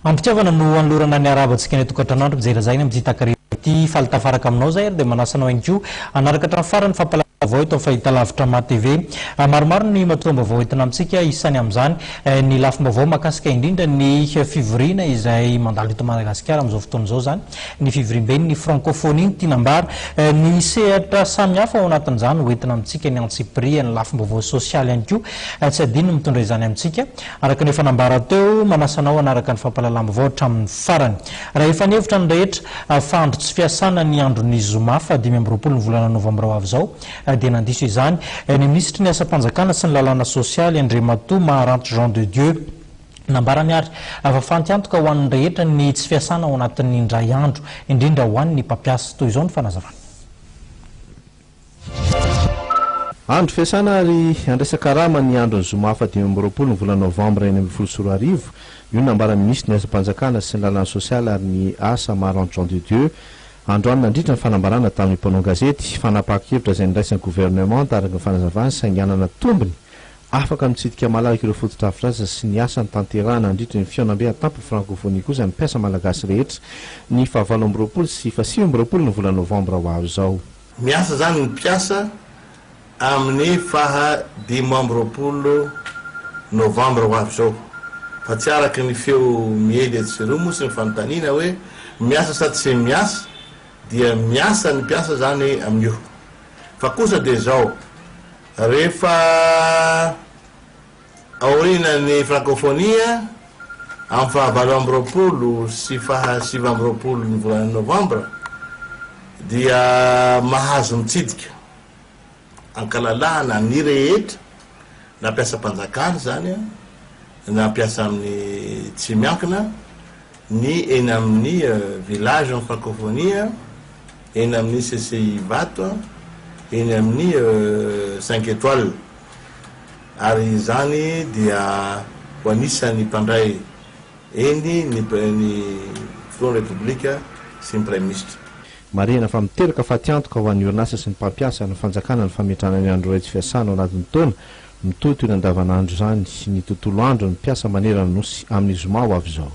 Am-pitiavana no anolorana ny arahaba antsika any an-tokantranandro mijery izay amin'ity takariva ity. Faly tafaraka aminao izay ary dia manasa anao ihany koa hanaraka hatramin'ny farany ny fampahalalam-baovao eto amin'ny fahitalavitra MATV. Maromaro ny matoam-baovao entina amintsika, isany amin'izany ny lafim-baovao mahakasika indrindra ny fivoriana izay mandalo eto Madagasikara amin'izao fotoana izao izany, ny fivoriamben'ny Frankôfônia no tiana ambara. Ny sehatra samihafa ao anatin'izany ho entina amintsika ny antsipiriany, lafim-baovao sosialy ihany koa tsy adino ny mitondra izany amintsika. Araka ny efa nambara teo, manasa anao hanaraka ny fampahalalam-baovao hatramin'ny farany. Raha efa nihevitra ny rehetra fa andro tsy fiasana ny andron'ny zoma faha 25 ny volana novambra ho avy izao, dia nandiso izany ny minisitry ny asam-panjakana sy ny lalàna sosialy, Andriamatoa Maharanto Jean de Dieu. Nambarany ary fa fantiantoka ho an'ny rehetra ny tsy fiasana ao anatin'ny indray andro, indrindra ho an'ny mpampiasa. Toy izao ny fanazavana. Andro fiasana ary andraisan-karama ny andron'ny zoma faha 25 ny volana novambra 2016. Io no nambaran'ny minisitry ny asam-panjakana sy ny lalàna sosialy ary ny asa Maranto Jean de Dieu androany nandritra ny fanambarana tamin'ny mpanao gazety. Fanapahan-kevitra izay niraisan'ny governemanta araka ny fanazavany saingy hanana tombony afaka mitsidika malalaka ireo fotodrafitrasa sy ny asa notanterahana nandritra ny fihaonambe an-tampon'ny frankofonia kosa ny mpiasa malagasy rehetra ny faha 28 sy faha 29 ny volana novambra ho avy izao. Miasa izany ny mpiasa amin'ny faha 25 novambra ho avy izao, fa tsy araka ny feo miely etsy sy eroa moa sy ny fanontaniana hoe miasa sa tsy miasa dia miasa ny mpiasa izany amin'io. Fa kosa dia izao, rehefa Aorianan'ny Frankofonia, amin'ny faha 28 sy faha 29 ny volana novambra, dia mahazo mitsidika ankalalahana ny rehetra, na mpiasam-panjakana izany na mpiasa amin'ny tsy miankina, ny eny amin'ny Village en Francophonie, eny amin'ny CCI Ivato, eny amin'ny Cinq Etoiles. Ary izany dia ho anisan'ny mpandray eny ny ny Filohan'ny Repoblika sy ny Praiminisitra. Marihina fa miteraka fatiantoka ho an'ny orinasa sy ny mpampiasa ary ny fanjakana ny fametrahana ny andro iray tsy fiasana ao anatin'ny taona, mitohy toy ny andavanandro izany ny tontolo andro ny mpiasa manerana ny Nosy amin'ny zoma ho avy izao.